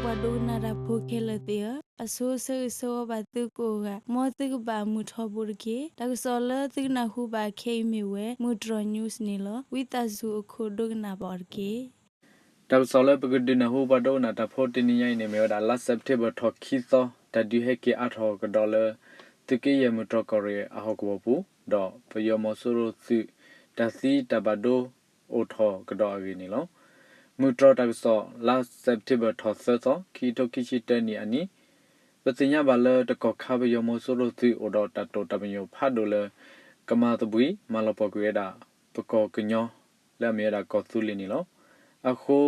ပှၤဒိကနၣ်တၢ်ဖိခဲလၢာ်သ့ၣ်ဧၢ, အဆိဆၢဂ့ၤဆၢဝါဘၣ်သုကိးဂၤ, မ်သုကဘၣ်မုာ်ထီဘိတက့ၢ်. တၢ်ကစီၣ်လၢသုကနၢ်ဟူဘၣ်ခဲအံၤမ့ၢ်ဝဲ မုၢ်တြီၤ news န့ၣ်လီၤ. ဝံသးစူၤအခိၣ်ဒိကနၣ်ဘၣ်အီၤတက့ၢ်. တၢ်ကစီၣ်လၢပကဒုးနၢ်ဟူပှၤဒိကနၣ်တၢ်ဖိတနံၤညါအံၤန့ၣ် မ့ၢ်ဝဲဒၣ် လါစဲးပထ့ဘၢၣ်ထီၣ်ခံသီ တၢ်ဒုးဟဲက့ၤအါထီၣ်ကဒီးလၢ သုးက့ယဲၢ်မုၢ်တြီၤကီၢ်ရ့ၣ်အဟီၣ်ကဝီၤပူၤ, ဒီးပယီၤမီၤစိရိၤသုး တၢ်သံတၢ်ဘၣ်ဒိအိၣ်ထီၣ်ကဒီးအဂ့ၢ်န့ၣ်လီၤ. မုၢ်တြီၤတၢ်ကစီၣ် လါစဲးပထ့ဘၢၣ်ထီၣ်သၢသီ ခံကထိခံဆံတၢနံၣ်အနံၤ, ပသ့ၣ်ညါဘၣ်လၢတကီၢ်ခါပယီၤမီၤစိရိၤသုးအိၣ်ဒီးတၢ်တိာ်တၢ်ပညိၣ်ဖးဒိၣ်လၢ ကမၤသဘှံးမၤလီၤပှီၢ်ကွံာ်ဝဲဒၣ် ပကီၢ်ကညီ လၢအမ့ၢ်ဝဲဒၣ်ကီၢ်သူလ့ၤန့ၣ်လီၤ. အဃိ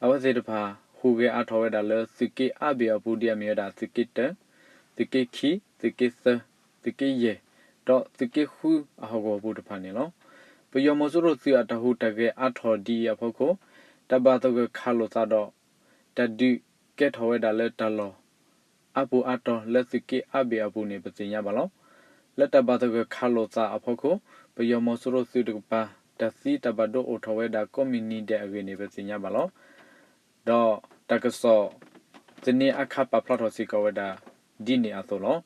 အဝဲသ့ၣ်တဖၣ် ဟူးဂဲၤအါထီၣ်ဝဲဒၣ်လၢသုးက့အါဘ့ၣ်အပူၤဒ်အမ့ၢ်ဝဲဒၣ်သုးက့တၢ, သုးက့ခံ, သုးက့သၢ, သုးက့ယဲၢ်, ဒီးသုးက့ဃုအဟီၣ်ကဝီၤပူၤတဖၣ်န့ၣ်လီၤ. ပယီၤမီၤစိရိၤသုးအတၢ်ဟူးတၢ်ဂဲၤအါထီၣ်ဒ်အံၤအဖီခိၣ် တၢ်ဘၣ်သဂၢၢ်ခးလိာ်သးဒီး တၢ်ဒုးကဲထီၣ်ဝဲဒၣ်လၢတၢ်လီၢ် အါပူၤအါတီၤလၢသုးက့အါဘ့ၣ်အပူၤန့ၣ် ပသ့ၣ်ညါဘၣ်လီၤ. လၢတၢ်ဘၣ်သဂၢၢ်ခးလိာ်သးအဖီခိၣ် ပယီၤမီၤစိရိၤသုးတကပၤ တၢ်သံတၢ်ဘၣ်ဒိအိၣ်ထီၣ်ဝဲဒၣ်ကိးမုၢ်နံၤဒဲးအဂ့ၢ်န့ၣ် ပသ့ၣ်ညါဘၣ်လီၤ. ဒီးတၢ်ကစီၣ် သန့အခါပာ်ဖျါထီၣ်စ့ၢ်ကီးဝဲဒၣ် ဒ်န့ၣ်အသိးလီၤ.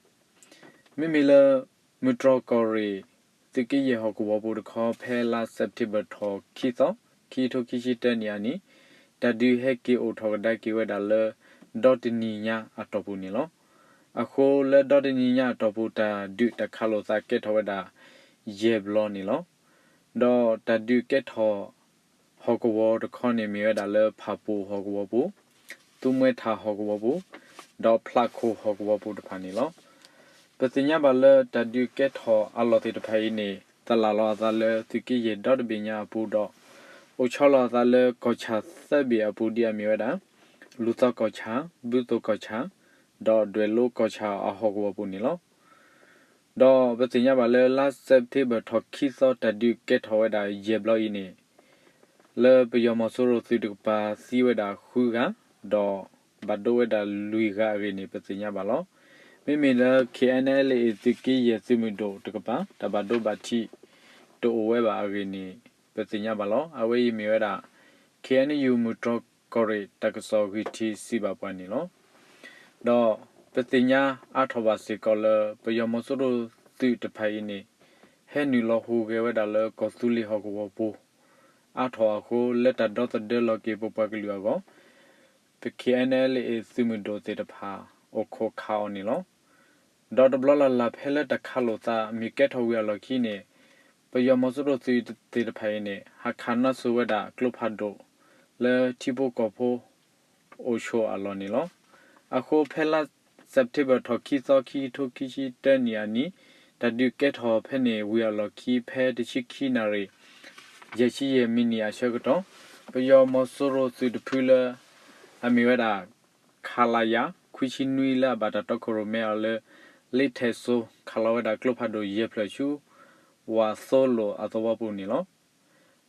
မ့မ့ၢ်လၢ မုၢ်တြီၤကီၢ်ရ့ၣ် သုးက့ယဲၢ်ဟီၣ်ကဝီၤပူၤတခီ ဖဲလါစဲးပထ့ဘၢၣ်ထီၣ်ခံသီ ခံကထိခံဆံတၢနံၣ်အနံၤ တၢ်ဒုးဟဲက့ၤအိၣ်ထီၣ်ကဒါက့ၤဝဲဒၣ်လၢ ဒီတနံၤညါအတီၢ်ပူၤန့ၣ်လီၤ. အဃိလၢဒီတနံၤညါအတီၢ်ပူၤ တၢ်ဒုးတၢ်ခးလိာ်သးကဲထီၣ်ဝဲဒၣ် ယဲၢ်ဘျီန့ၣ်လီၤ. ဒီးတၢ်ဒုးကဲထီၣ် ဟီၣ်ကဝီၤတခီန့ၣ် မ့ၢ်ဝဲဒၣ်လၢဖၣ်ပူၣ်ဟီၣ်ကဝီၤပူၤ, သူမွဲထၣ်ဟီၣ်ကဝီၤပူၤ, ဒီးဖျးခိၣ်ဟီၣ်ကဝီၤပူၤတဖၣ်န့ၣ်လီၤ. ပသ့ၣ်ညါဘၣ်လၢတၢ်ဒုးကဲထီၣ်အလီၢ်သ့ၣ်တဖၣ်အံၤန့ၣ် သလၣ်လီၤအသးလၢသုးက့ယဲၢ်ဒီတဘ့ၣ်ညါအပူၤဒီး အိၣ်ဆီလီၤအသးလၢကီၢ်ဆၣ်သၢဘ့ၣ်အပူၤဒ်အမ့ၢ်ဝဲဒၣ် လူၤသီကီၢ်ဆၣ်, ဘုသိၣ်ကီၢ်ဆၣ်, ဒီးဒွဲၣ်လိၤကီၢ်ဆၣ်အဟီၣ်ကဝီၤပူၤန့ၣ်လီၤ. ဒီးပသ့ၣ်ညါဘၣ်လၢလါစဲးပထ့ဘၢၣ်ထီၣ်ခံသီတၢ်ဒုးကဲထီၣ်ဝဲဒၣ်ယဲၢ်ဘျီအံၤန့ၣ် လၢပယီၤမီၤစိရိၤသုးတကပၤသံဝဲဒၣ်ဃုဂၤ, ဒီးဘၣ်ဒိဝဲဒၣ်လွံၢ်ဂၤအဂ့ၢ်န့ၣ် ပသ့ၣ်ညါဘၣ်လီၤ. မ့မ့ၢ်လၢ KNLA သုးက့ယဲၢ်သုးမုၢ်ဒိၣ်တကပၤ တၢ်ဘၣ်ဒိဘၣ်ထံးတအိၣ်ဝဲဘၣ်အဂ့ၢ်န့ၣ် ပသ့ၣ်ညါဘၣ်လီၤ. အဝဲအံၤမ့ၢ်ဝဲဒၣ် KNU မုၢ်တြီၤကီၢ်ရ့ၣ်တၢ်ကစီၣ်ဂံၢ်ထံးစံးဘၣ်ပှၤန့ၣ်လီၤ. ဒီးပသ့ၣ်ညါအါထီၣ်ဘၣ်စ့ၢ်ကီးလၢ ပယီၤမီၤစိရိၤသုးတဖၣ်အံၤန့ၣ် ဟဲနုာ်လီၤဟူးဂဲၤဝဲဒၣ်လၢကီၢ်သူလ့ၤဟီၣ်ကဝီၤပူၤ အါထီၣ်အဃိ လၢတၢ်ဒီသဒၢလီၤက့ၤပပှၤကလုာ်အဂီၢ် ပ KNLA သုးမုၢ်ဒိၣ်သ့ၣ်တဖၣ် အိၣ်ခိးခးအီၤန့ၣ်လီၤ. ဒီးတဘျီလၢ်လၢ်ဖဲလၢတၢ်ခးလိာ်သးမ့ၢ်ကဲထီၣ်ဝံၤအလီၢ်ခံန့ၣ် ပယီၤမီၤစိရိၤသုးသ့ၣ်တဖၣ်အံၤန့ၣ် ဟးခးနီၣ်စိၤဝဲဒၣ်ကျိဖးဒိၣ် လၢထံဖိကီၢ်ဖိ အိၣ်ဆိးအလီၢ်န့ၣ်လီၤ. အဃိဖဲလါစဲးပထ့ဘၢၣ်ထီၣ်ခံသီ ခံကထိခံဆံတၢနံၣ်အနံၤ တၢ်ဒုးကဲထီၣ်ဖဲန့ၣ်ဝံၤအလီၢ်ခံ ဖဲတဆံခံနၣ်ရံၣ် ယဲၢ်ဆံယဲၢ်မံးနံးအဆၢကတီၢ် ပယီၤမီၤစိရိၤသုးတဖုလၢ အမ့ၢ်ဝဲဒၣ် ခလရ ခွံဆံနွံ လၢအဘၣ်တၢ်တီခိၣ်ရိၣ်မဲအီၤလၢ လ့ထဲၣ်စိ ခးလီၤဝဲဒၣ်ကျိဖးဒိၣ်ယဲၢ်ဖျၢၣ်ဆူ ဝၣ်သိလိာ်အသဝီပူၤန့ၣ်လီၤ.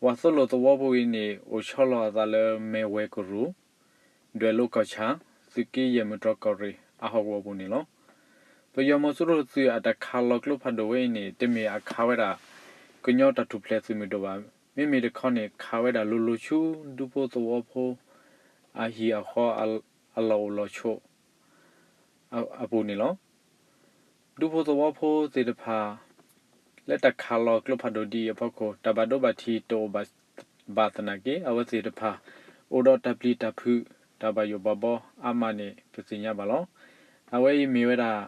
ဝၣ်သိလိာ်သဝီပူၤအံၤန့ၣ် အိၣ်ဆီလီၤအသးလၢမဲၢ်ဝဲၤကရူၢ်, ဒွဲၣ်လိၤကီၢ်ဆၣ်, သုးက့ယဲၢ်မုၢ်တြီၤကီၢ်ရ့ၣ်အဟီၣ်ကဝီၤပူၤန့ၣ်လီၤ. ပယီၤမီၤစိရိၤသုးအတၢ်ခးလီၤကျိဖးဒိၣ်ဝဲအံၤန့ၣ် တမ့ၢ်အခးဝဲဒၣ် ကညီတၢ်ထူၣ်ဖျဲးသုးမုၢ်ဒိၣ်ဘၣ်. မ့မ့ၢ်တခီန့ၣ် ခးဝဲဒၣ်လိၤလိၤဆူ ဒူဖိသဝီဖိ အဟံၣ်အဃီ အလီၢ်အိၣ်လီၢ်ဆိး အပူၤန့ၣ်လီၤ. ဒူဖိသဝီဖိသ့ၣ်တဖၣ် လၢတၢ်ခးလီၤကျိဖးဒိၣ်ဒ်အံၤအဖီခိၣ် တၢ်ဘၣ်ဒိဘၣ်ထံးတအိၣ်ဘၣ်သနာ်က့ အဝဲသ့ၣ်တဖၣ် အိၣ်ဒီးတၢ်ပျံၤတၢ်ဖုး တၢ်ဘၣ်ယိၣ်ဘၣ်ဘီအါမးန့ၣ် ပသ့ၣ်ညါဘၣ်လီၤ. အဝဲအံၤမ့ၢ်ဝဲဒၣ်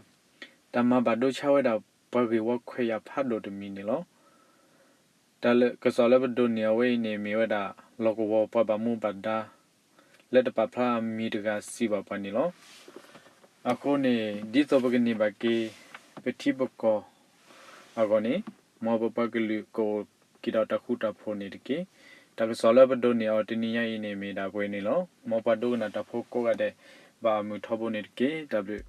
တၢ်မၤဘၣ်ဒိဆါဝဲဒၣ်ပှၤဂ့ၢ်ဝီခွဲးယာ်ဖးဒိၣ်တမံၤန့ၣ်လီၤ. တၢ်လၢကစီၣ်လၢပဒိးန့ၢ်အဝဲအံၤန့ၣ် မ့ၢ်ဝဲဒၣ် လီၢ်ကဝီၤပှၤဘၣ်မူဘၣ်ဒါ လၢတပာ်ဖျါအမံၤတဂၤစံးဘၣ်ပှၤန့ၣ်လီၤ. အဃိန့ၣ် ဒ်သိးပကန့ၢ်ဘၣ်က့ၤ ပထံပကီၢ်အဂီၢ်န့ၣ် မ်ပပှၤကလုာ်ကအိၣ်က့ၤဒီးတၢ်ဃူတၢ်ဖိးန့ၣ်တက့ၢ်. တၢ်ကစီၣ်လၢပဒိးန့ၢ်အီၤတနံၤညါအံၤန့ၣ် မ့ၢ်ဒၣ်ပှဲၤန့ၣ်လီၤ. မ်ပှၤဒိကနၣ်တၢ်ဖိကိးဂၤဒဲး ဘၣ်အမုာ်ထီဘိန့ၣ်တက့ၢ်. တၢ်ဘျုး